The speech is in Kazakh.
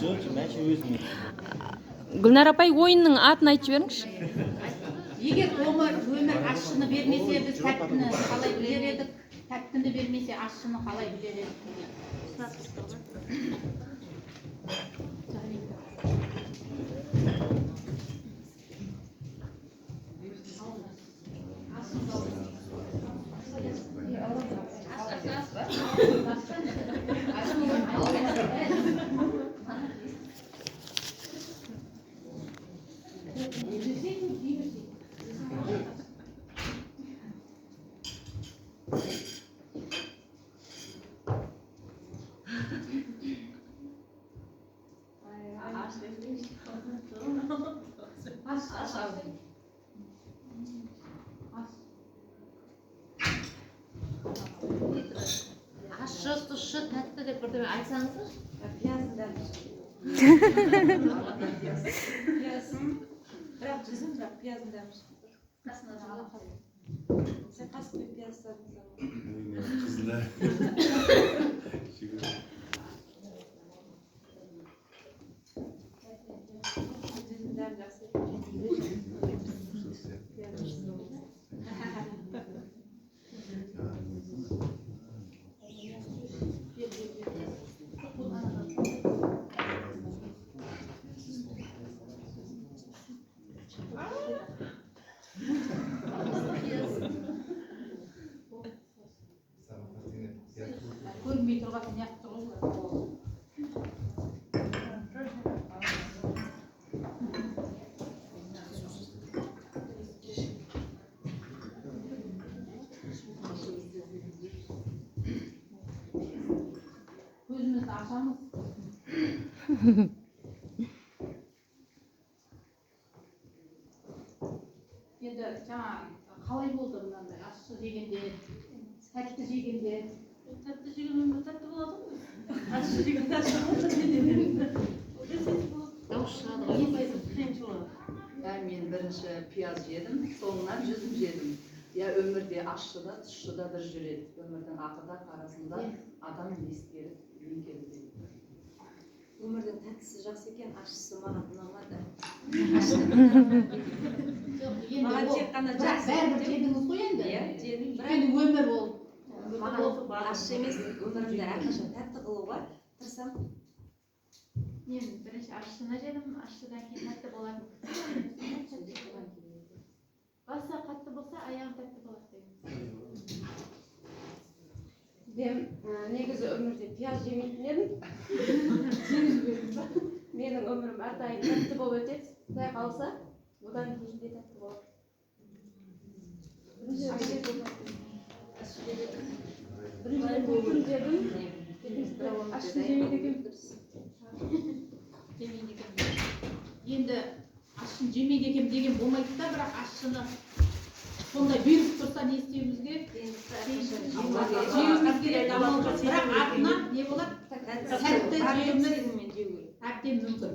Жоқ, мен өзім. Гүлнар апай, ойынның атын айтып жіберіңізші. Егер өмір ащыны бермесе, біз тәттіні қалай білер едік? Тәттіні бермесе, ащыны қалай білер едік деген. Ащы, тұщы, тәтті деп бірдеме айтсаңыздаршы. Пияздың дәмі. Пияз. Бірақ жүзім, бірақ пияздың дәмі шығып тұр. Сен қасықпен пияз ұстадың. Қыздар. Жүзім дәмі жақсы. Пияз ащы. Көрінбей тұрған неғып тұр ғой бұлар? Көзімізді ашамыз. Енді жаңа қалай болды мынандай ащы жегенде, тәтті жегенде? Тәтті жеген өмір тәтті болады ғой. Ащы жеген ащы болады. Дауыс шығады ғой. Қиыншылығы. Я мен бірінші пияз жедім, соңынан жүзім жедім. Я өмірде ащы да, тұщы да бір жүреді. Өмірдің ағы да, қарасын да адам ескеріп еңкеру керек. Өмірдің тәттісі жақсы екен, ащысы маған ұнамады. Жоқ, енді Маған ол тек қана бірақ жақсы. Бәрібір жедіңіз ғой енді. Иә, жедім, бірақ Өйткені өмір ол. маған ащы емес, өмірімді әрқашан тәтті қылуға тырысамын. Мен бірінші ащыны жедім, ащыдан кейін тәтті болатын. Басы қатты болса, аяғы тәтті болады деген. Мен негізі өмірде пияз жемейтін едім. Менің өмірім әрдайым тәтті болып өтеді. Құдай қаласа, одан кейін де тәтті болады. Біріншіден тәттіні жедім, екіншіден ащыны жемейді екенмін. Жемейді екен. Енді ащыны жемейді екен деген болмайды да, бірақ ащыны сондай бұйырып тұрса, не істеуіміз керек? Жеуіміз керек, амал жоқ. Бірақ артынан не болады? Тәтті жеуіміз әбден мүмкін.